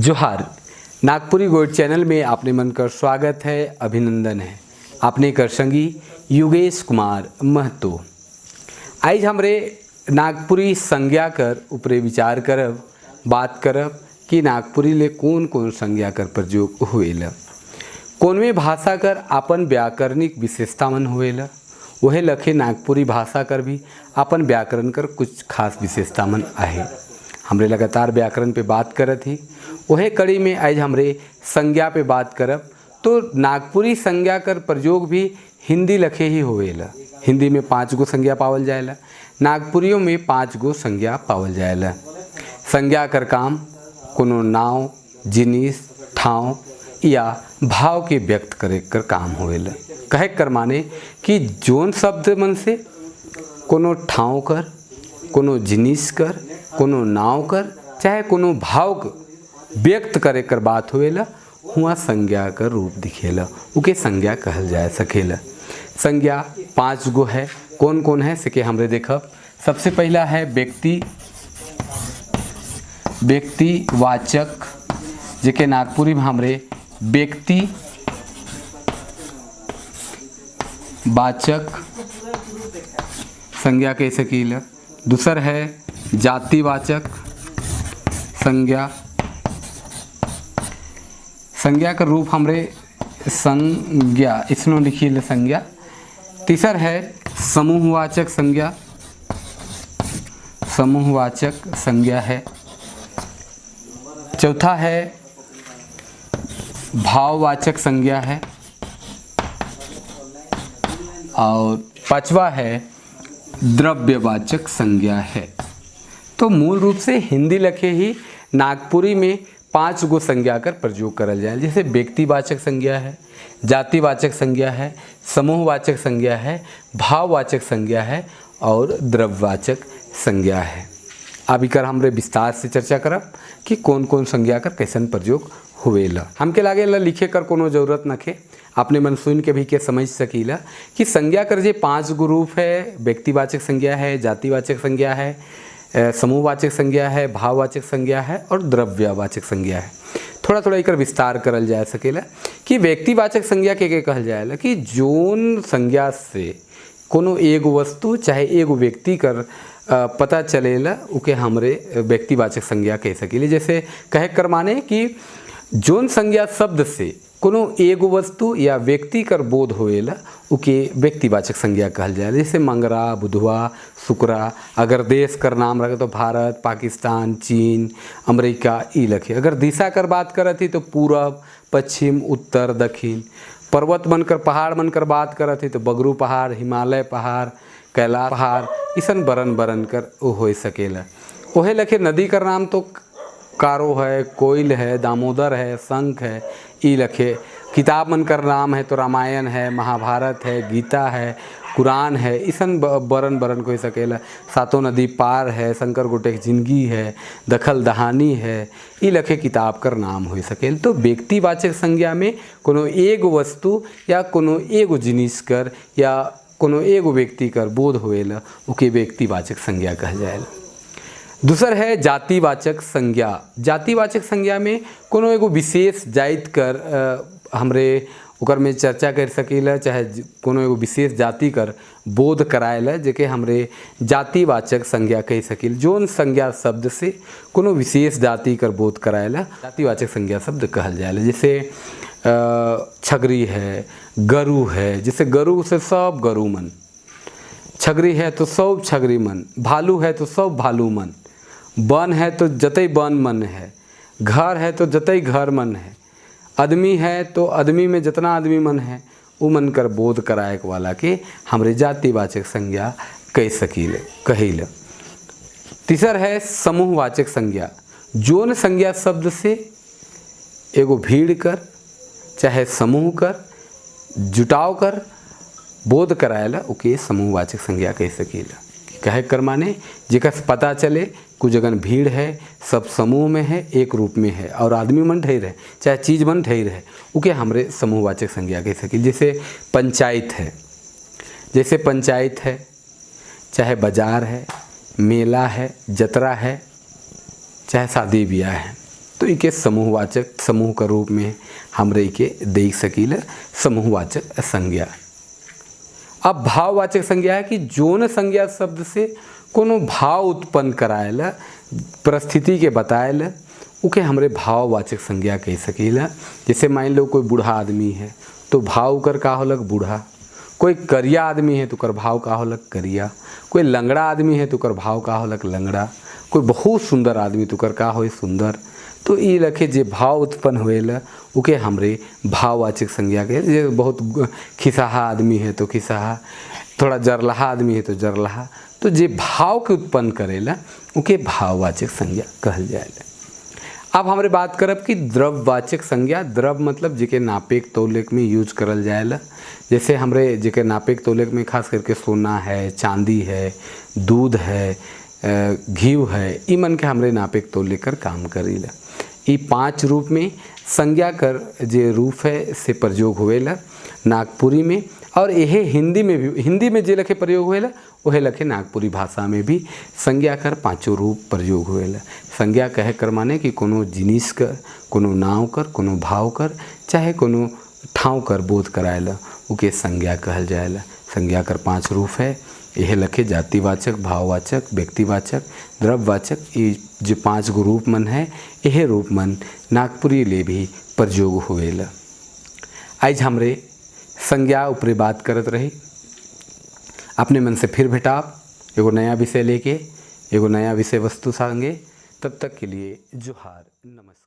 जोहार। Nagpuri gold channel में आपने मन कर स्वागत है, अभिनंदन है। आपने कर संगी युगेश कुमार महतो। आज हमरे नागपुरी संज्ञा कर ऊपरे विचार करब, बात करब कि नागपुरी ले कौन कौन संज्ञा कर प्रयोग होएला। कौनवे भाषा कर आपन व्याकरणिक विशेषता मन होएला, वहे लखे नागपुरी भाषा कर भी आपन व्याकरण कर कुछ खास विशेषता मन आहे। हमरे लगातार व्याकरण पे बात करत ही, वहे कड़ी में आज हमरे संज्ञा पे बात करब। तो नागपुरी संज्ञा कर प्रयोग भी हिंदी लखे ही होवेला। हिंदी में 5 गो संज्ञा पावल जाएला, नागपुरियों में 5 गो संज्ञा पावल जाएला। संज्ञा कर काम कोनो नाव, जिनिस, ठाव या भाव के व्यक्त करे कर काम होवेला। कहे कर माने कि जोन शब्द मन से कोनो ठाव कर, कोनो जिनिस कर, कोनो नाव कर, चाहे कोनो भाव व्यक्त करे कर बात होवेला, हुआ संज्ञा कर रूप दिखेला, उके संज्ञा कहल जा सकेला। संज्ञा 5 गो है, कौन कौन है से के हमरे देखब। सबसे पहला है व्यक्ति, व्यक्तिवाचक, जेके नागपुरी में हमरे व्यक्ति वाचक संज्ञा कह सकीला। दूसर है जातिवाचक संज्ञा। संज्ञा का रूप हमरे संज्ञा इसनो लिखी संज्ञा। तीसर है समूहवाचक संज्ञा, समूहवाचक संज्ञा है। चौथा है भाववाचक संज्ञा है। और पांचवा है द्रव्यवाचक संज्ञा है। तो मूल रूप से हिंदी लखे ही नागपुरी में 5 गो संज्ञा कर प्रयोग करल जाए। जैसे व्यक्तिवाचक संज्ञा है, जातिवाचक संज्ञा है, समूहवाचक संज्ञा है, भाववाचक संज्ञा है और द्रव्यवाचक संज्ञा है। अब इकर हमरे विस्तार से चर्चा करब कि कौन कौन संज्ञा कर कैसन प्रयोग होवेला। हमके लागेला लिखे कर कोनो जरूरत नखे, अपने मन सुन के भी के समझ सकीला कि संज्ञा कर जे 5 गो रूप है, व्यक्तिवाचक संज्ञा है, जातिवाचक संज्ञा है, समूहवाचक संज्ञा है, भाववाचक संज्ञा है और द्रव्यवाचक संज्ञा है। थोड़ा थोड़ा एकर विस्तार करल जा सकेला कि व्यक्तिवाचक संज्ञा के कहल जाएला कि जोन संज्ञा से कोनो एगो वस्तु चाहे एगो व्यक्ति कर पता चलेला, उके हमरे व्यक्तिवाचक संज्ञा कह सकीले। जैसे कहे कर माने कि जोन संज्ञा शब्द से कोनो एगो वस्तु या व्यक्ति कर बोध होएला, उके व्यक्तिवाचक संज्ञा कहल जाएला। जैसे मंगरा, बुधवा, शुक्रा। अगर देश कर नाम रखे तो भारत, पाकिस्तान, चीन, अमेरिका ई लखे। अगर दिशा कर बात करत ही तो पूरब, पश्चिम, उत्तर, दक्षिण। पर्वत बनकर, पहाड़ बनकर बात करत ही तो बगरू पहाड़, हिमालय पहाड़, कैलाश पहाड़, इसन बरन बरन कर वो हो सकेला। ओहे लखे नदी कर नाम तो कारो है, कोयल है, दामोदर है, शंख है, ई लखे। किताब मन कर नाम है तो रामायण है, महाभारत है, गीता है, कुरान है, इसन बरन बरन कोई सकेला। सातों नदी पार है, शंकर गोटे की जिंदगी है, दखल दहानी है, ई लखे किताब कर नाम हो सकेल। तो व्यक्तिवाचक संज्ञा में कोनो एगो वस्तु या कोनो एगो जिनिस कर या कोनो एगो व्यक्ति कर बोध होएला, ओके व्यक्तिवाचक संज्ञा कहल जाएला। दूसर है जातिवाचक संज्ञा। जातिवाचक संज्ञा में कोनो एगो विशेष जाति कर हमरे ओकर में चर्चा कर सकीला, चाहे कोनो एगो विशेष जाति कर बोध कराएला, जेके हमरे जातिवाचक संज्ञा कह सकील। जोन संज्ञा शब्द से कोनो विशेष जाति कर बोध कराएला, जातिवाचक संज्ञा शब्द कहल जाएला। जैसे छगरी है, गरु है, जैसे गरु से सब गरु मन, छगरी है तो सब छगरी मन, भालू है तो सब भालू मन, वन है तो जतई वन मन है, घर है तो जतई घर मन है, आदमी है तो आदमी में जितना आदमी मन है, वो मन कर बोध कराए वाला के हमरे जातिवाचक संज्ञा कह सकीले कहिल। तीसर है समूहवाचक संज्ञा। जोन संज्ञा शब्द से एगो भीड़ कर चाहे समूह कर जुटाव कर बोध कराएला, ओके समूहवाचक संज्ञा कह सकीला। कहे कर माने जेकर पता चले कुछ जगन भीड़ है, सब समूह में है, एक रूप में है और आदमी मन ढेर है चाहे चीज़ मन ढेर है, उके हमरे समूहवाचक संज्ञा कह सकील। जैसे पंचायत है, जैसे पंचायत है, चाहे बाजार है, मेला है, जतरा है, चाहे शादी ब्याह है। तो इके समूहवाचक, समूह का रूप में हमरे इके देख सकीला समूहवाचक संज्ञा। अब भाववाचक संज्ञा है कि जोन संज्ञा शब्द से कोनो भाव उत्पन्न कराएला, परिस्थिति के बताएला, उके हमरे भाववाचक संज्ञा कह सकीला। जैसे मान लो कोई बूढ़ा आदमी है तो भाव कर का होलक? बूढ़ा। कोई करिया आदमी है तो कर भाव का होलक? करिया। कोई लंगड़ा आदमी है तो कर भाव का होलक? लंगड़ा। कोई बहुत सुंदर आदमी तो कर का होए? सुंदर। तो ई लखे जे भाव उत्पन्न होएला, उके हमरे भाववाचक संज्ञा के। जे बहुत खिसाहा आदमी है तो खिसाहा, थोड़ा जरलहा आदमी है तो जरलहा। तो जे भाव के उत्पन्न करेला, उके भाववाचक संज्ञा कहल जाएला। अब हमरे बात करब कि द्रव्यवाचक संज्ञा। द्रव्य मतलब जेके नापेक तौलेक में यूज करल जाएला। जैसे हमरे जेके नापेक तौलेक में खास करके सोना है, चांदी है, दूध है, घी है, ई मन के हमरे नापेक तौले कर काम करीला। ई पांच रूप में संज्ञा कर जे रूप है से प्रयोग होवेला नागपुरी में और यहे हिंदी में भी। हिंदी में जे लखे प्रयोग होवेला, वहे लखे नागपुरी भाषा में भी संज्ञा कर पांचों रूप प्रयोग होवेला। संज्ञा कहे कर माने कि कोनो जिनिस कर, कोनो नाव कर, कोनो भाव कर, चाहे कोनो ठाव कर बोध कराएला, उके संज्ञा कहल जाएला। संज्ञा कर पांच रूप है। यह लखे जातिवाचक, भाववाचक, व्यक्तिवाचक, द्रव्यवाचक। ये जो पांच गो रूप मन है, यह रूप मन नागपुरी ले भी प्रयोग होवेला। आज हमरे संज्ञा ऊपरे बात करत रही। अपने मन से फिर भेटाब एगो नया विषय लेके, एगो नया विषय वस्तु संगे। तब तक के लिए जोहार, नमस्कार।